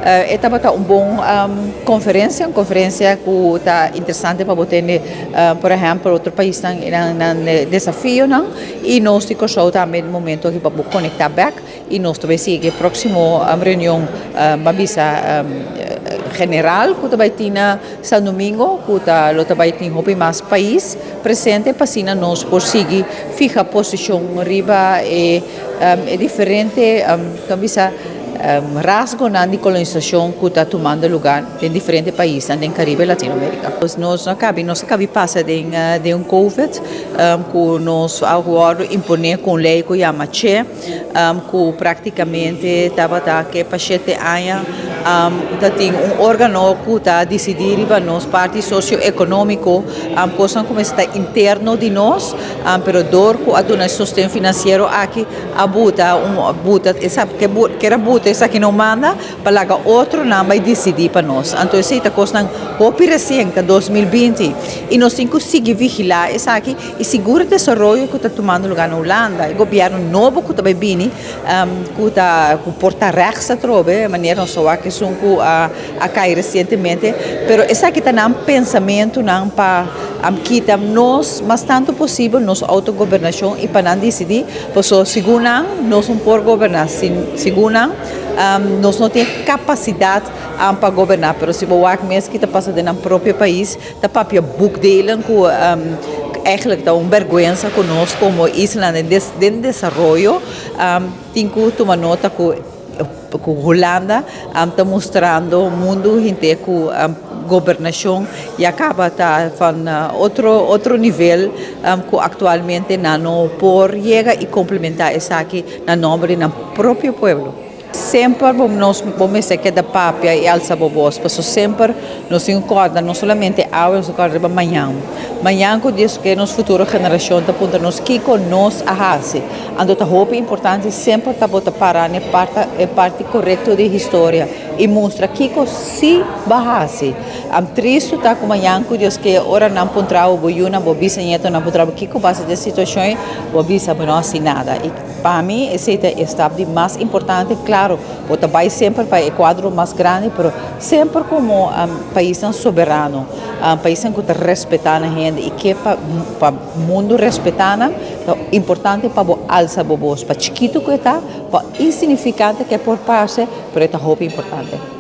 E tabata un bon konferensia, un konferensia ku ta interesante pa bo tende, por ehèmpel, otro paisnan i nan desafionan i nos di Kòrsou tambe e momento aki pa bo konektá bèk i nos ta bai sigui e próksimo reunion, bo a bisa, general ku ta bai tin na San Domingo ku ta lo ta bai tin hopi mas pais presente pa asina nos por sigui fiha posishon riba e e diferente, ta bisa, rasgonan di kolonisashon ku ta tumando luga den diferente paisnan den Karibe i Latinoamerika. Nos no kabi nos a kabi pasa den den un covid ku nos a wòrdu imponé ku un lei ku yama che ku praktikamente tabata ke pa shete aña ta tin un órgano ku ta disidí riba nos parti sosioekonómiko, kosnan ku mester ta interno di nos, pero dor ku a duna e sosten finansiero aki a buta un buta ker a buta esaki no manda pa laga otronan bai disidí pa nos. Anto esei ta kosnan hopi resien, ta 2020 i nos tin ku sigui vigilá esaki i sigur e desaroyo ku ta tumando lugá na Hulanda, e gobièrnu nobo ku ta bai bini ku ta ku por ta rechts atrobe manera nos a wak esun ku a a kai resientemente, pero esaki ta nan pensamentunan pa kita nos mas tantu posibel nos outogobernashon i pa nan disidí pasobra segun nan nos no por goberná, segun nan nos no tin e kapasidat pa goberná, pero si bo wak mes ki ta pasa den nan propio pais ta papia boekdelen ku eigenlijk ta un bèrgwensa ku nos komo islanan den desaroyo tin ku tuma nota ku ku Hulanda ta mustrando mundu henter ku gobernashon ya kaba ta van otro otro nivel ku aktualmente nan no por yega i komplementá esaki na nòmber di nan propio pueblo. Semper bo nos bo mester keda papia i alsa bo bos pasobra semper nos tin ku kòrda no solamente awe nos tin ku kòrda riba mañan. Mañan ku Dios ke nos futuro generashon ta puntra nos kiko nos a hasi. Anto ta hopi importante semper ta bo ta para na e parta e parti korekto di historia i mustra kiko si bo a hasi. Tristu ta ku mañan ku Dios ke ora nan puntra bo, bo yunan, bo bisañetonan puntra bo kiko bo hasi den situashon ei, bo a bisa bo no hasi nada. Pa mi esei ta e stap di mas importante. Claro, bo ta bai semper pa e cuadro mas grandi, pero semper como paisnan soberano, paisnan cu ta respeta nan hende y ke pa pa mundo respeta nan, ta importante pa bo alsa bo bos, pa chikito cu e ta, pa insignificante cu e por parce, pero e ta hopi importante.